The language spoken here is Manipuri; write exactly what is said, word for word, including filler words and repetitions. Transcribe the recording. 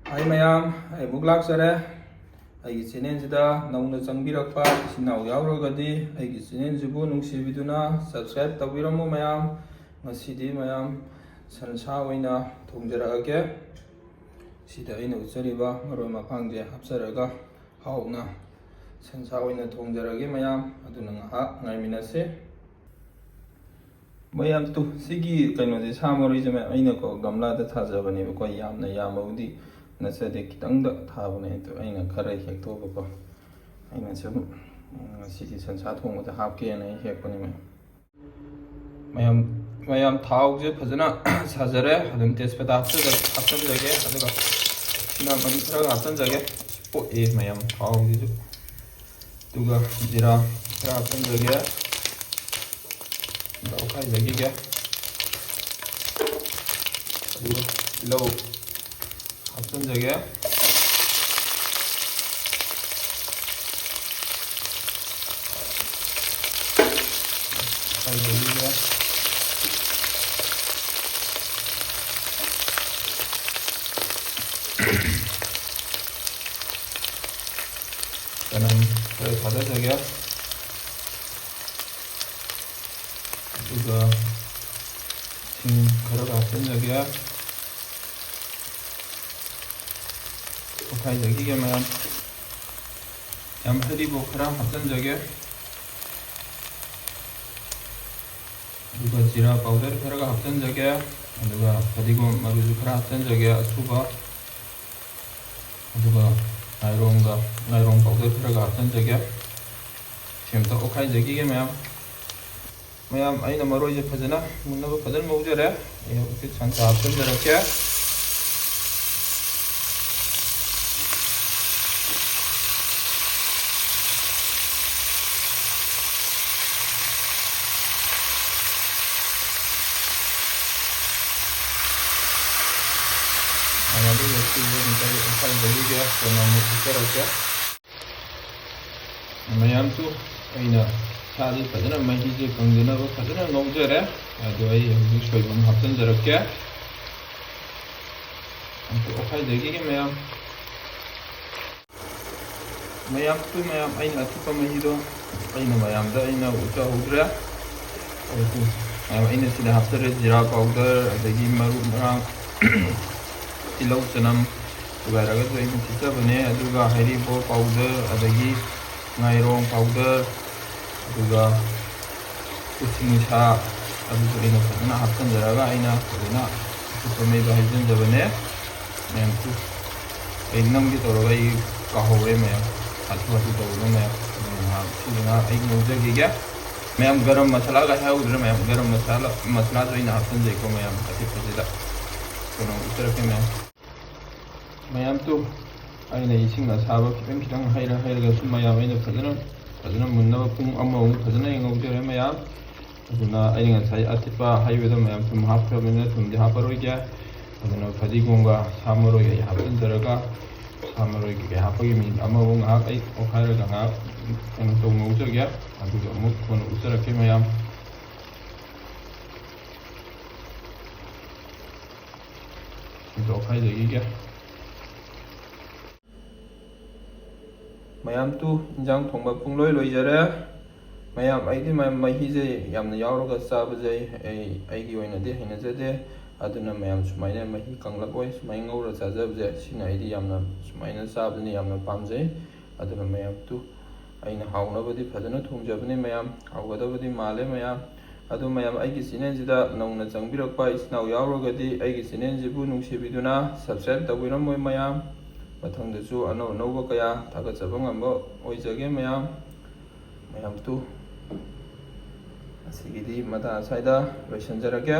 ꯍꯥꯏ ꯃꯌꯥꯝ, ꯑꯩ ꯑꯃꯨꯛ ꯂꯥꯛꯆꯔꯦ꯫ ꯑꯩꯒꯤ ꯆꯦꯅꯦꯜꯁꯤꯗ ꯅꯧꯅ ꯆꯪꯕꯤꯔꯛꯄ ꯏꯆꯤꯟ ꯏꯅꯥꯎ ꯌꯥꯎꯔꯒꯗꯤ ꯑꯩꯒꯤ ꯆꯦꯅꯦꯜꯁꯤꯕꯨ ꯅꯨꯡꯁꯤꯕꯤꯗꯨꯅ ꯁꯕꯁꯀ꯭ꯔꯥꯏꯕ ꯇꯧꯕꯤꯔꯝꯃꯨ ꯃꯌꯥꯝ꯫ ꯉꯁꯤꯗꯤ ꯃꯌꯥꯝ ꯁꯟꯁꯥ ꯑꯣꯏꯅ ꯊꯣꯡꯖꯔꯛꯑꯒꯦ꯫ ꯁꯤꯗ ꯑꯩꯅ ꯎꯠꯆꯔꯤꯕ ꯃꯔꯣꯏ ꯃꯄꯥꯡꯁꯦ ꯍꯥꯞꯆꯔꯒ ꯍꯥꯎꯅ ꯁꯟꯁꯥ ꯑꯣꯏꯅ ꯊꯣꯡꯖꯔꯒꯦ ꯃꯌꯥꯝ, ꯑꯗꯨꯅ ꯉꯥꯏꯍꯥꯛ ꯉꯥꯏꯃꯤꯟꯅꯁꯤ꯫ ꯃꯌꯥꯝ ꯇꯨ, ꯁꯤꯒꯤ ꯀꯩꯅꯣꯁꯦ, ꯁꯥ ꯃꯔꯣꯏꯁꯦ ꯃꯌꯥꯝ ꯑꯩꯅꯀꯣ ꯒꯝꯂꯥꯗ ꯊꯥꯖꯕꯅꯦꯕꯀꯣ, ꯌꯥꯝꯅ ꯌꯥꯝꯕꯕꯨꯗꯤ ꯅꯠꯆꯗꯦ, ꯈꯤꯇꯪꯗ ꯊꯥꯕꯅꯦ꯫ ꯑꯗꯨ ꯑꯩꯅ ꯈꯔ ꯍꯦꯛꯇꯣꯛꯑꯒꯀꯣ, ꯑꯩꯅ ꯁꯨꯝ, ꯎꯝ, ꯉꯁꯤꯗꯤ ꯁꯟꯁꯥ ꯊꯣꯡꯕꯗ ꯍꯥꯞꯀꯦꯅ ꯑꯩ ꯍꯦꯛꯄꯅꯦ ꯃꯌꯥꯝ꯫ ꯃꯌꯥꯝ, ꯃꯌꯥꯝ ꯊꯥꯎꯁꯦ ꯐꯖꯅ ꯁꯥꯖꯔꯦ꯫ ꯑꯗꯨꯝ ꯇꯦꯖꯄꯇꯥ ꯍꯥꯞꯆ-, ꯍꯥꯞꯆꯤꯟꯖꯒꯦ, ꯑꯗꯨꯒ ꯁꯤꯅꯥꯃꯟ ꯈꯔꯒ ꯍꯥꯞꯆꯤꯟꯖꯒꯦ꯫ ꯄꯣꯛꯑꯦ ꯃꯌꯥꯝ ꯊꯥꯎꯁꯤꯁꯨ꯫ ꯑꯗꯨꯒ ꯖꯤꯔꯥ ꯈꯔ ꯍꯥꯞꯆꯤꯟꯖꯒꯦ꯫ ꯂꯧꯈꯥꯏꯖꯈꯤꯒꯦ꯫ ꯑꯗꯨꯒ ꯇꯤꯜꯍꯧ ꯍꯥꯞꯆꯤꯟꯖꯒꯦ꯫ ꯍꯥꯞꯆꯤꯟꯖꯈꯤꯒꯦ꯫ ꯆꯅꯝ ꯈꯔ ꯊꯥꯗꯖꯒꯦ꯫ ꯑꯗꯨꯒ ꯁꯤꯡ ꯈꯔꯒ ꯍꯥꯞꯆꯤꯟꯖꯒꯦ꯫ ꯑꯣꯠꯈꯥꯏꯖꯈꯤꯒꯦ ꯃꯌꯥꯝ꯫ ꯌꯥꯝ ꯍꯔꯤꯕꯣꯞ ꯈꯔ ꯍꯥꯞꯆꯤꯟꯖꯒꯦ꯫ ꯑꯗꯨꯒ ꯖꯤꯔꯥ ꯄꯥꯎꯗꯔ ꯈꯔꯒ ꯍꯥꯞꯆꯤꯟꯖꯒꯦ꯫ ꯑꯗꯨꯒ ꯐꯗꯤꯒꯣꯝ ꯃꯔꯨꯁꯨ ꯈꯔ ꯍꯥꯞꯆꯤꯟꯖꯒꯦ, ꯑꯁꯨꯕ꯫ ꯑꯗꯨꯒ ꯉꯥꯏꯔꯣꯡꯒ, ꯉꯥꯏꯔꯣꯡ ꯄꯥꯎꯗꯔ ꯈꯔꯒ ꯍꯥꯞꯆꯤꯟꯖꯒꯦ꯫ ꯁꯤ ꯑꯝꯇ ꯑꯣꯠꯈꯥꯏꯖꯈꯤꯒꯦ ꯃꯌꯥꯝ꯫ ꯃꯌꯥꯝ, ꯑꯩꯅ ꯃꯔꯣꯏꯁꯦ ꯐꯖꯅ ꯃꯨꯟꯅꯕ ꯐꯖꯅ ꯉꯧꯖꯔꯦ꯫ ꯑꯩ ꯍꯧꯖꯤꯛꯇꯤ ꯁꯟꯁꯥ ꯍꯥꯞꯆꯤꯟꯖꯔꯛꯀꯦ꯫ ꯑꯗꯨꯒ ꯁꯤꯁꯦ ꯑꯃꯨꯛꯇ ꯑꯩ ꯑꯣꯠꯈꯥꯏꯖꯈꯤꯒꯦ, ꯀꯣꯟꯅ ꯑꯃꯨꯛ ꯎꯠꯆꯔꯛꯀꯦ꯫ ꯃꯌꯥꯝꯁꯨ, ꯑꯩꯅ ꯁꯥꯁꯦ ꯐꯖꯅ, ꯃꯍꯤꯁꯦ ꯀꯪꯗꯅꯕ ꯐꯖꯅ ꯉꯧꯖꯔꯦ꯫ ꯑꯗꯣ ꯑꯩ ꯍꯧꯖꯤꯛ ꯁꯣꯏꯕꯨꯝ ꯍꯥꯞꯆꯤꯟꯖꯔꯛꯀꯦ꯫ ꯑꯣꯠꯈꯥꯏꯖꯈꯤꯒꯦ ꯃꯌꯥꯝ꯫ ꯃꯌꯥꯝ ꯇꯨ ꯃꯌꯥꯝ, ꯑꯩꯅ ꯑꯊꯤꯠꯄ ꯃꯍꯤꯗꯣ ꯑꯩꯅ ꯃꯌꯥꯝꯗ ꯑꯩꯅ ꯎꯠꯆꯍꯧꯗ꯭ꯔꯦ꯫ ꯑꯗꯨ ꯃꯌꯥꯝ, ꯑꯩꯅ ꯁꯤꯗ ꯍꯥꯞꯆꯔꯦ ꯖꯤꯔꯥ ꯄꯥꯎꯗꯔ, ꯑꯗꯒꯤ ꯃꯔꯨ ꯃꯔꯥꯡ, ꯇꯤꯜꯍꯧ ꯆꯅꯝ ꯁꯨꯒꯥꯏꯔꯒꯁꯨ ꯑꯩꯅ ꯊꯤꯠꯆꯕꯅꯦ꯫ ꯑꯗꯨꯒ ꯍꯩꯔꯤꯕꯣꯞ ꯄꯥꯎꯗꯔ, ꯑꯗꯒꯤ ꯉꯥꯏꯔꯣꯡ ꯄꯥꯎꯗꯔ, ꯑꯗꯨꯒ ꯎꯆꯤ ꯅꯤꯁꯥ, ꯑꯗꯨꯁꯨ ꯑꯩꯅ ꯐꯖꯅ ꯍꯥꯞꯆꯤꯟꯖꯔꯒ ꯑꯩꯅ ꯐꯖꯅ ꯑꯀꯨꯞꯄ ꯃꯩꯗ ꯍꯩꯖꯤꯟꯖꯕꯅꯦ꯫ ꯃꯌꯥꯝ ꯇꯨ ꯑꯩ ꯅꯝꯒꯦ ꯇꯧꯔꯒ ꯑꯩ ꯀꯥꯎꯍꯧꯔꯦ ꯃꯌꯥꯝ꯫ ꯍꯥꯊꯨ ꯍꯥꯊꯨ ꯇꯧꯕꯅ ꯃꯌꯥꯝ꯫ ꯑꯗꯨꯅ ꯉꯥꯏꯍꯥꯛ ꯁꯤꯁꯦ ꯉꯥꯏꯍꯥꯛ ꯑꯩ ꯉꯧꯖꯈꯤꯒꯦ꯫ ꯃꯌꯥꯝ ꯒꯔꯝ ꯃꯁꯥꯂꯥꯒ ꯍꯥꯏꯍꯧꯗ꯭ꯔꯦ ꯃꯌꯥꯝ꯫ ꯒꯔꯝ ꯃꯁꯥꯂꯥ, ꯃꯁꯥꯂꯥꯁꯨ ꯑꯩꯅ ꯍꯥꯞꯆꯤꯟꯖꯩꯀꯣ ꯃꯌꯥꯝ꯫ ꯑꯊꯤꯠꯄꯁꯤꯗ ꯀꯩꯅꯣ ꯎꯠꯆꯔꯛꯀꯦ ꯃꯌꯥꯝ꯫ ꯃꯌꯥꯝ ꯇꯨ ꯑꯩꯅ ꯏꯁꯤꯡ ꯑꯁꯥꯕ ꯈꯤꯇꯪ ꯈꯤꯇꯪ ꯍꯩꯔ ꯍꯩꯔꯒ ꯁꯨꯝ ꯃꯌꯥꯝ ꯑꯩꯅ ꯐꯖꯅ, ꯐꯖꯅ ꯃꯨꯟꯅꯕ ꯄꯨꯡ ꯑꯃꯃꯨꯛ ꯐꯖꯅ ꯑꯩ ꯉꯧꯖꯔꯦ ꯃꯌꯥꯝ꯫ ꯑꯗꯨꯅ ꯑꯩꯅ ꯉꯁꯥꯏ ꯑꯊꯤꯠꯄ ꯍꯩꯕꯗꯣ ꯃꯌꯥꯝ ꯊꯨꯝ ꯍꯥꯞꯈ꯭ꯔꯕꯅꯤꯅ ꯊꯨꯝꯗꯤ ꯍꯥꯞꯄꯔꯣꯏꯒꯦ꯫ ꯑꯗꯨꯅ ꯐꯗꯤꯒꯣꯝꯒ ꯁꯥ ꯃꯔꯣꯏꯒ ꯑꯩ ꯍꯥꯞꯆꯤꯟꯖꯔꯒ ꯁꯥ ꯃꯔꯣꯏ ꯀꯩꯀꯩ ꯍꯥꯞꯄꯒꯤ ꯃꯤꯅꯤꯠ ꯑꯃꯃꯨꯛ ꯉꯥꯏꯍꯥꯛ ꯑꯩ ꯑꯣꯠꯈꯥꯏꯔꯒ ꯉꯥꯏꯍꯥꯛ ꯀꯩꯅꯣ ꯇꯧ ꯉꯧꯖꯒꯦ꯫ ꯑꯗꯨꯒ ꯑꯃꯨꯛ ꯀꯣꯟꯅ ꯎꯠꯆꯔꯛꯀꯦ ꯃꯌꯥꯝ꯫ ꯁꯤꯗ ꯑꯣꯠꯈꯥꯏꯖꯈꯤꯒꯦ꯫ ꯃꯌꯥꯝ ꯇꯨ ꯏꯟꯖꯥꯡ ꯊꯣꯡꯕ ꯄꯨꯡꯂꯣꯏ ꯂꯣꯏꯖꯔꯦ꯫ ꯃꯌꯥꯝ, ꯑꯩꯗꯤ ꯃꯌꯥꯝ ꯃꯍꯤꯁꯦ ꯌꯥꯝꯅ ꯌꯥꯎꯔꯒ ꯆꯥꯕꯁꯦ ꯑꯩ, ꯑꯩꯒꯤ ꯑꯣꯏꯅꯗꯤ ꯍꯩꯅꯖꯗꯦ꯫ ꯑꯗꯨꯅ ꯃꯌꯥꯝ ꯁꯨꯃꯥꯏꯅ ꯃꯍꯤ ꯀꯪꯂꯞ ꯑꯣꯏ ꯁꯨꯃꯥꯏꯅ ꯉꯧꯔ ꯆꯥꯖꯕꯁꯦ ꯁꯤꯅ ꯑꯩꯗꯤ ꯌꯥꯝꯅ ꯁꯨꯃꯥꯏꯅ ꯆꯥꯕꯁꯤꯅ ꯌꯥꯝꯅ ꯄꯥꯝꯖꯩ꯫ ꯑꯗꯨꯅ ꯃꯌꯥꯝ ꯇꯨ ꯑꯩꯅ ꯍꯥꯎꯅꯕꯗꯤ ꯐꯖꯅ ꯊꯣꯡꯖꯕꯅꯤ ꯃꯌꯥꯝ, ꯍꯥꯎꯒꯗꯕꯗꯤ ꯃꯥꯜꯂꯦ ꯃꯌꯥꯝ꯫ ꯑꯗꯨ ꯃꯌꯥꯝ ꯑꯩꯒꯤ ꯆꯦꯅꯦꯜꯁꯤꯗ ꯅꯧꯅ ꯆꯪꯕꯤꯔꯛꯄ ꯏꯆꯤꯟ ꯏꯅꯥꯎ ꯌꯥꯎꯔꯒꯗꯤ ꯑꯩꯒꯤ ꯆꯦꯅꯦꯜꯁꯤꯕꯨ ꯅꯨꯡꯁꯤꯕꯤꯗꯨꯅ subscribe ꯇꯧꯕꯤꯔꯝꯃꯣꯏ ꯃꯌꯥꯝ꯫ ꯃꯊꯪꯗꯁꯨ ꯑꯅꯧ ꯑꯅꯧꯕ ꯀꯌꯥ ꯊꯥꯒꯠꯆꯕ ꯉꯝꯕ ꯑꯣꯏꯖꯒꯦ ꯃꯌꯥꯝ꯫ ꯃꯌꯥꯝ ꯇꯨ ꯉꯁꯤꯒꯤꯗꯤ ꯃꯇꯥꯡ ꯑꯁ꯭ꯋꯥꯏꯗ ꯂꯣꯏꯁꯤꯟꯖꯔꯒꯦ꯫